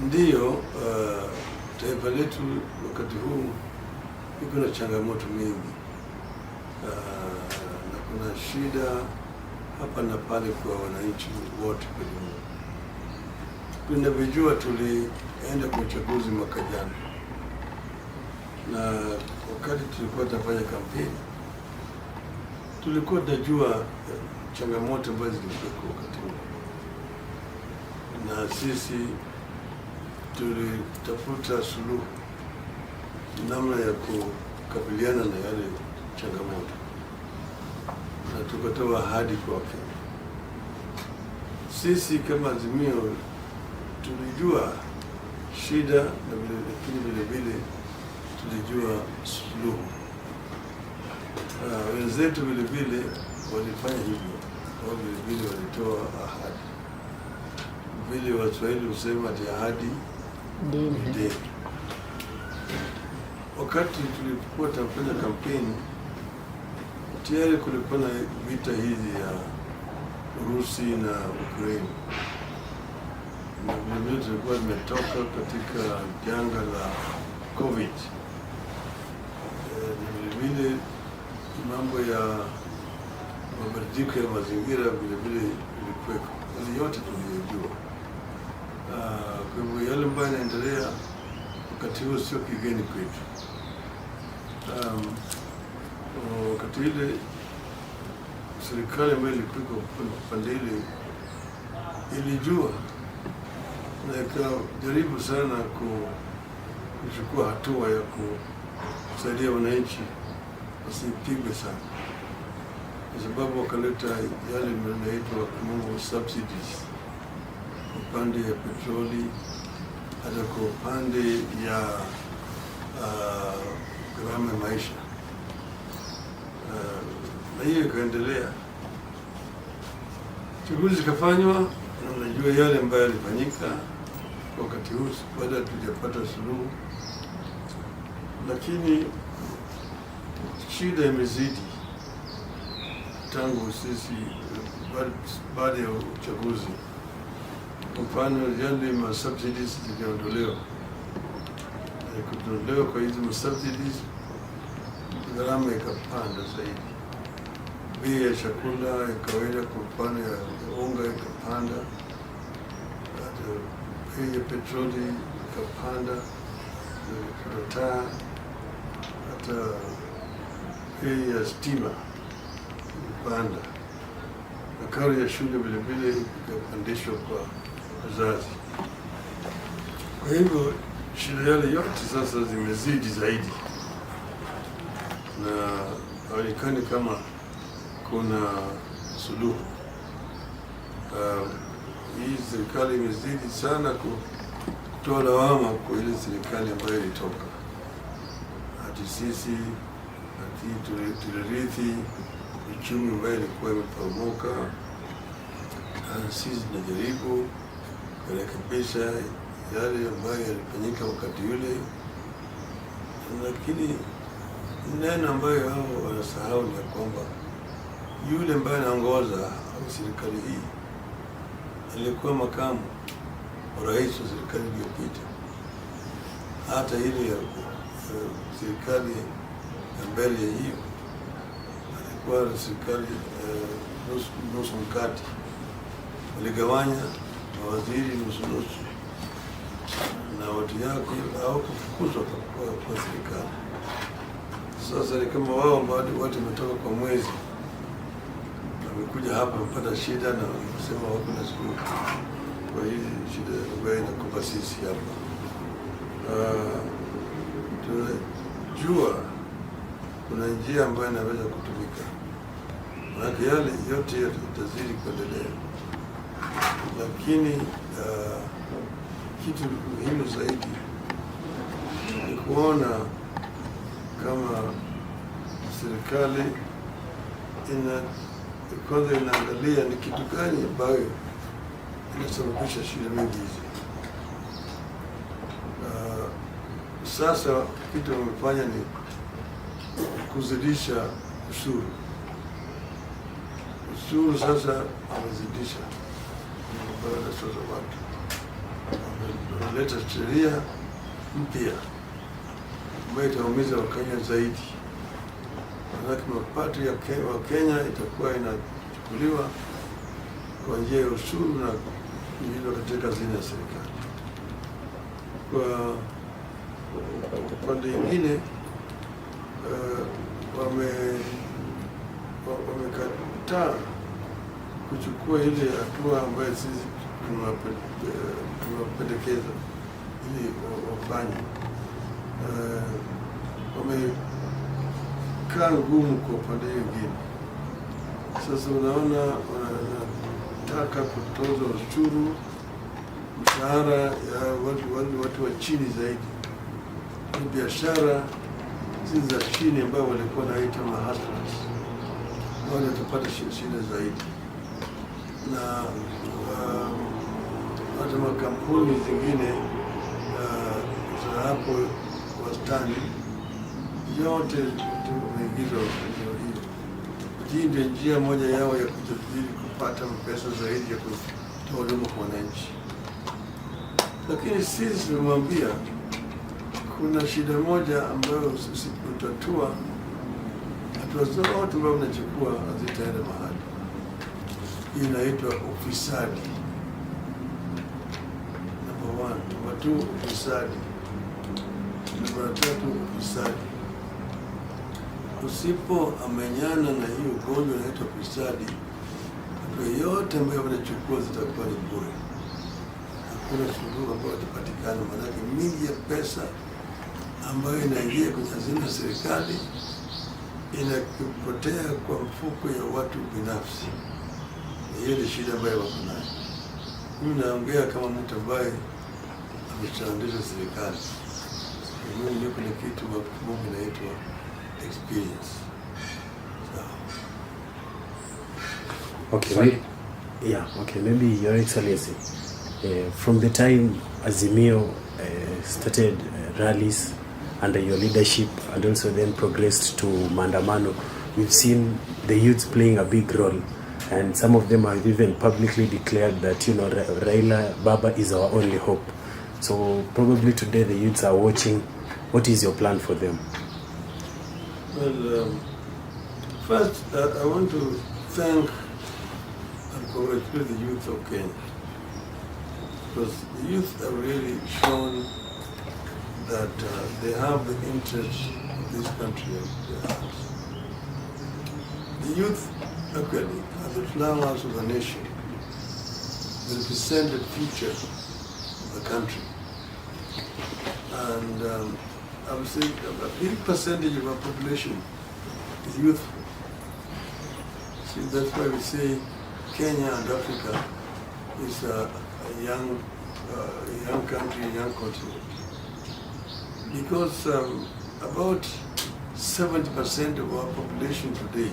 Ndiyo, taifa letu wakati huu iko na changamoto mingi, na kuna shida hapa na pale kwa wananchi wote kwa jumla. Tunavyojua, tulienda kwa uchaguzi mwaka jana, na wakati tulikuwa tunafanya kampeni tulikuwa tunajua changamoto ambazo zilikuwepo wakati huo, na sisi tulitafuta suluhu namna ya kukabiliana na yale changamoto, na tukatoa ahadi kwa Wakenya. Sisi kama Azimio tulijua shida na lakini vile vile tulijua suluhu. Wenzetu vile vile walifanya hivyo, wao vile vile walitoa ahadi. Vile Waswahili husema ati ahadi deni. Deni. Wakati tulipokuwa tunafanya kampeni, tayari kulikuwa na vita hizi ya Urusi na Ukraine, na vilevile tulikuwa tumetoka katika janga la COVID. Na vilevile mambo ya mabadiliko ya mazingira vilevile ilikuweko. Yale yote tuliyojua. Kwa hivyo yale ambayo yanaendelea wakati huo sio kigeni kwetu. Wakati ile serikali ambayo ilikuwa pande ile ilijua na ikajaribu sana kuchukua hatua ya kusaidia wananchi wasipigwe sana, kwa sababu wakaleta yale yanaitwa kimombo subsidies kwa upande ya petroli, hata kwa upande ya gharama ya maisha, na hiyo ikaendelea. Chaguzi zikafanywa, na unajua yale ambayo yalifanyika wakati huu, bado hatujapata suluhu, lakini shida imezidi tangu sisi baada ya uchaguzi. Kwa mfano, yale ma subsidies ziliondolewa. Kuondolewa kwa hizi ma subsidies, gharama ikapanda zaidi. Bei ya chakula ya kawaida, kwa mfano ya unga, ikapanda, hata bei ya petroli ikapanda, taa, hata bei ya stima ilipanda, na karo ya shule vile vile ikapandishwa kwa wazazi. Kwa hivyo shida yale yote sasa zimezidi zaidi, na haonekani kama kuna suluhu. Hii serikali imezidi sana kutoa lawama kwa ile serikali ambayo ilitoka, ati sisi ati tulirithi uchumi ambayo ilikuwa imeporomoka, na sisi tunajaribu kurekebisha yale ambayo yalifanyika wakati ule, lakini neno ambayo hao wanasahau ni ya kwamba yule ambaye anaongoza serikali hii alikuwa makamu wa rais wa serikali iliyopita, hata ile ya serikali ya mbele ya hiyo alikuwa na serikali nusu, nusu mkate, waligawanya mawaziri nusu nusu, na watu yake hawakufukuzwa kwa serikali. Sasa ni kama wao bado watu wametoka kwa mwezi, wamekuja hapa wamepata shida na wamesema wako na suluhu kwa hii shida ambayo inakumba sisi hapa. Tunajua kuna njia ambayo inaweza kutumika, maanake yale yote yatazidi kuendelea, lakini kitu muhimu zaidi ni kuona kama serikali ina kwanza inaangalia ni kitu gani ambayo inasababisha shida mingi hizi. Sasa kitu wamefanya ni kuzidisha ushuru. Ushuru sasa wamezidisha, sasa watu wameleta Wameleta sheria mpya ambayo itaumiza Wakenya zaidi, manake mapato ya Wakenya itakuwa inachukuliwa kwa njia ya ushuru na kuingizwa katika hazina ya serikali. Kwa upande mwingine, wamekataa kuchukua ile hatua ambayo sisi tumewapendekeza ili wafanye. Wamekaa ngumu kwa upande mwingine. Sasa unaona wanataka kutoza ushuru mshahara ya watu wa chini zaidi, ni biashara zile za chini ambayo walikuwa wanaita mahustlers, wale watapata shida zaidi, na hata makampuni zingine za hapo wastani yote wameingizwa hiyo. Hii ndio njia moja yao ya kujadili kupata pesa zaidi ya kutoa huduma kwa wananchi. Lakini sisi tumemwambia kuna shida moja ambayo usipotatua, hatua zote ambazo unachukua hazitaenda mahali. Hii inaitwa ufisadi. Number one. Number two, ufisadi. Namba tatu, ufisadi. Usipomenyana na hii ugonjwa unaitwa ufisadi, hatua yote ambayo wanachukua zitakuwa ni bure. Hakuna suluhu ambayo itapatikana, maanake mingi ya pesa ambayo inaingia kwenye hazina ya serikali inapotea kwa mfuko ya watu binafsi. Hiyo ni shida ambayo wako nayo. Mimi naongea kama mtu ambaye ameshaendesha serikali. Mimi niko na kitu kwa kimombo inaitwa experience. Sawa. Okay, Sorry. Yeah, okay, maybe Your Excellency, from the time Azimio started rallies under your leadership and also then progressed to Maandamano, we've seen the youths playing a big role, and some of them have even publicly declared that Raila Baba is our only hope. So probably today the youths are watching. What is your plan for them? Well, first, I want to thank and congratulate the youth of Kenya, because the youth have really shown that they have the interests of this country in their hearts. The youth, actually, are the flowers of the nation. They represent the future of the country. And I would say a big percentage of our population is youthful. See, that's why we say Kenya and Africa is a young country, a young continent. Because about 70% of our population today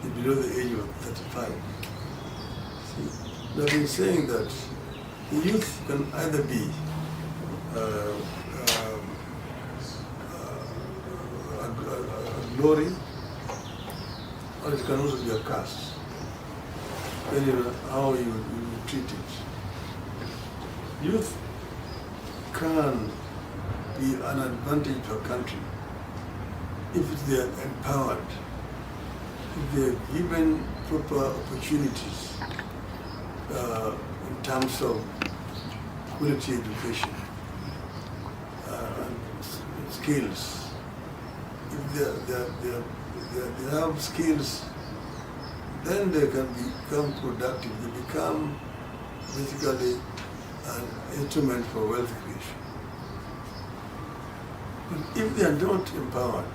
is below the age of 35. See, I've been saying that the youth can either be a glory, or it can also be a curse, depending on how you treat it. Youth can be an advantage to a country if they are empowered, if they are given proper opportunities in terms of quality education and skills. If they have skills, then they can become productive. They become basically an instrument for wealth creation. But if they are not empowered,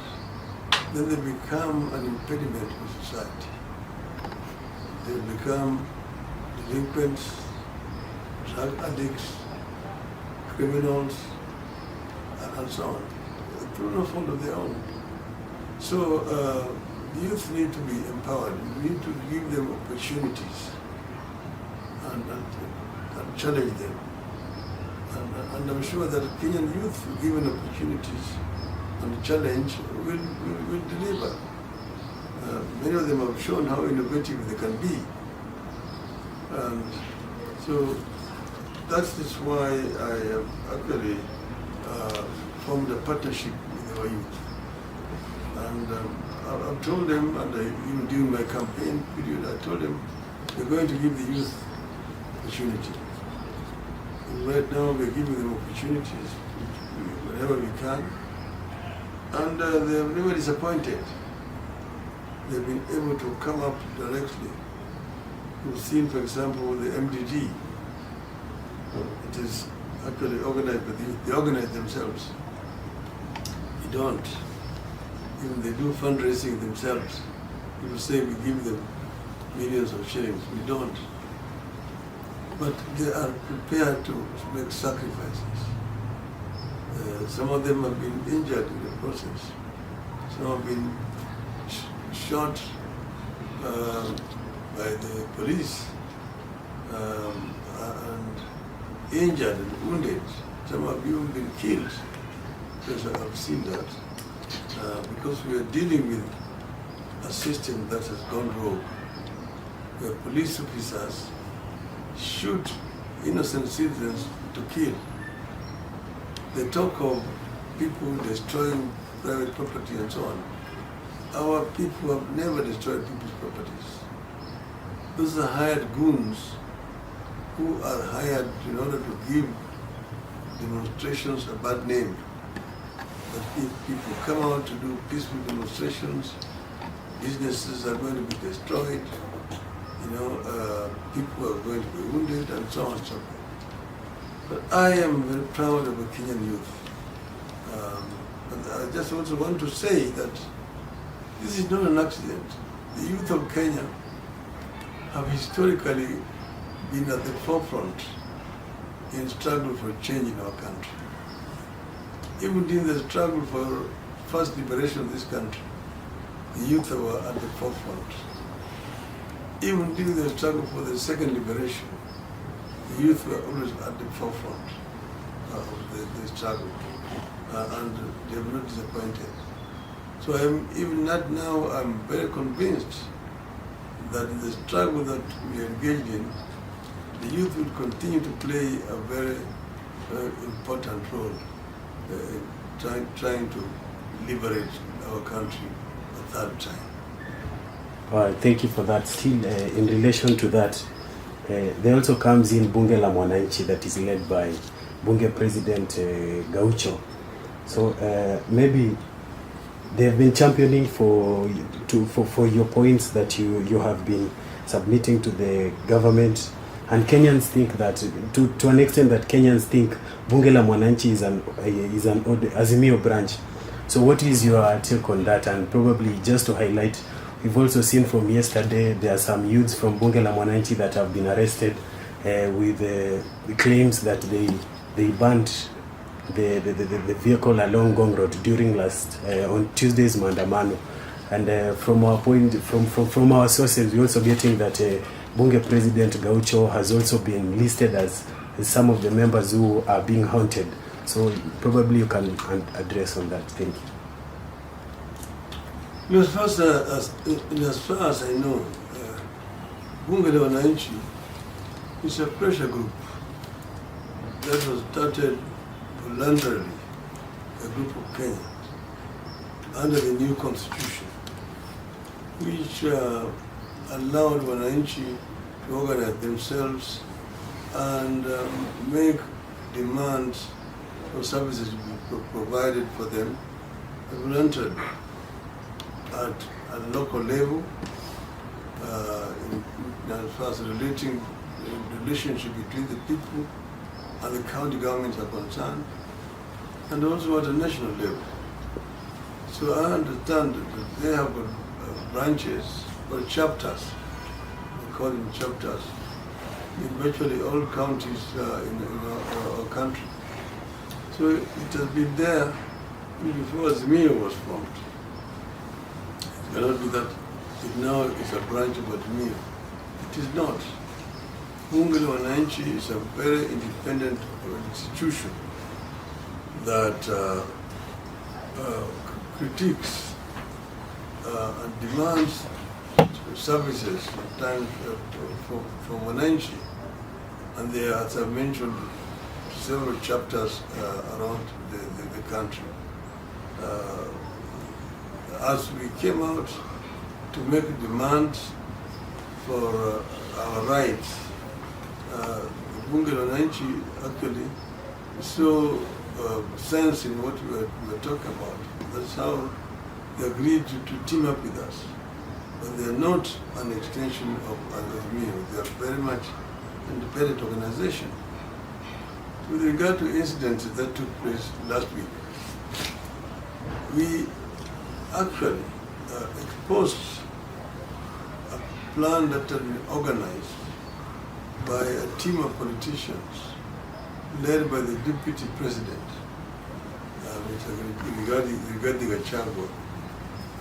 then they become an impediment to society. They become delinquents, drug addicts, criminals, and so on, through no fault of their own. So the youth need to be empowered. We need to give them opportunities and challenge them. And I'm sure that Kenyan youth, given opportunities and challenge, will deliver. Many of them have shown how innovative they can be. And so That is why I have actually formed a partnership with our youth. And I've told them, and even during my campaign period, I told them, we're going to give the youth opportunity. And right now, we're giving them opportunities whenever we can. And they have never disappointed. They've been able to come up directly. We've seen, for example, the MDD. It is actually organized, but they organize themselves. They don't. Even they do fundraising themselves. People say we give them millions of shillings. We don't. But they are prepared to make sacrifices. Some of them have been injured in the process. Some have been shot by the police and injured and wounded. Some have even been killed. Because I've seen that. Because we are dealing with a system that has gone rogue, where police officers shoot innocent citizens to kill. They talk of people destroying private property and so on. Our people have never destroyed people's properties. Those are hired goons who are hired in order to give demonstrations a bad name. But if people come out to do peaceful demonstrations, businesses are going to be destroyed, people are going to be wounded, and so on and so forth. But I am very proud of the Kenyan youth. But I just also want to say that this is not an accident. The youth of Kenya have historically been at the forefront in struggle for change in our country. Even during the struggle for first liberation of this country, the youth were at the forefront. Even during the struggle for the second liberation, the youth were always at the forefront of the struggle, and they have not disappointed. So I'm, even not now, I'm very convinced that in the struggle that we are engaged in, the youth will continue to play a very, very important role in trying to liberate our country a third time. Thank you for that. Still, in relation to that, there also comes in Bunge la Mwananchi that is led by Bunge President Gaucho. So maybe they have been championing for your points that you have been submitting to the government, and Kenyans think that to an extent that Kenyans think Bunge la Mwananchi is an Azimio branch. So what is your take on that? And probably just to highlight, we've also seen from yesterday there are some youths from Bunge la Mwananchi that have been arrested with the claims that they burnt the vehicle along Ngong Road during last on Tuesday's Maandamano. And from our point, from our sources, we're also getting that Bunge President Gaucho has also been listed as some of the members who are being hunted. So probably you can address on that. Thank you. Because first, as far as I know, Bunge la Wananchi is a pressure group that was started voluntarily, a group of Kenyans, under the new constitution, which allowed Wananchi to organize themselves and make demands for services to be provided for them voluntarily at a local level, in as far as relating the relationship between the people and the county governments are concerned, and also at a national level. So I understand that they have got branches or chapters, we call them chapters, in virtually all counties in our country. So it has been there before Azimio was formed. It cannot be that it now is a branch of Azimio. It is not. Bunge la Wananchi is a very independent institution that critiques and demands services sometimes from Wananchi And there are, as I've mentioned, several chapters around the country. As we came out to make demands for our rights, the Bunge la Wananchi actually saw sense in what we were talking about. That's how they agreed to team up with us. But they are not an extension of Azimio. They are very much independent organization. With regard to incidents that took place last week, we actually exposed a plan that had been organized by a team of politicians led by the deputy president, Mr. Rigathi Gachagua.